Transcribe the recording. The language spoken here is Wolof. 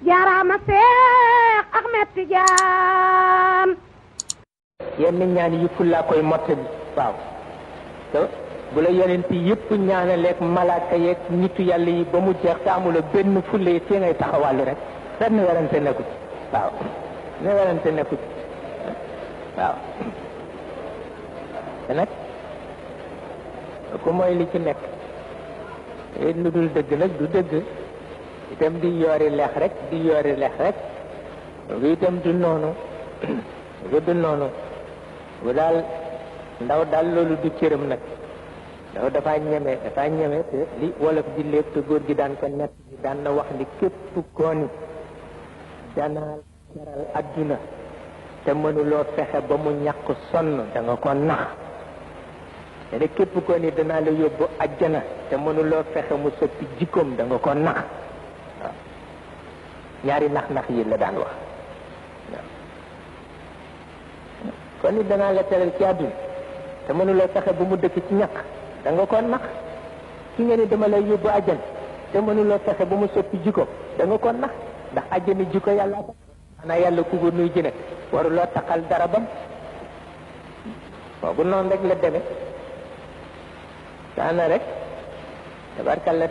jaaraama Seex Ahmed Tijaan yenn ñaan yi fullaa koy mottali waaw te bu la yonent yëpp ñaanaleeg malaaka yeeg nitu yàlla yi ba mu jeex te amula benn fulla yi te ngay taxawàllu rek benn werante nekku ci waaw ne werante nekku ci waaw te nag ku mooy li ci nekk lu dul dëgg nag du dëgg itam di yoori leex rek di yoori leex rek lu itam du noonu lu du noonu bu daal ndaw daal loolu du cëram nag ndaw dafa ñeme te li wolof di lépp te góor gi daan ko nett bi daan na wax ni képp koo ni danaa jaral adduna te mënuloo fexe ba mu ñàkk sonn da nga ko nax te képp koo ni danaa la yóbbu ajjana te mënuloo fexe mu soppi jikkoom da nga ko nax waaw ñaari nax-nax yi la daan wax waaw kon ni danaa la teral ci àdduna te mënuloo fexe ba mu dëkk ci ñàkk da nga ko nax ki nga ni dama lay yóbbu ajjana te mënuloo fexe ba mu soppi jikkoom da nga ko nax ndax ajjana jikko yàlla ko xanaa yàlla ku ko nuy ji nag waruloo taxal dara bam boobu noonu rek la demee daana rek tabarkalla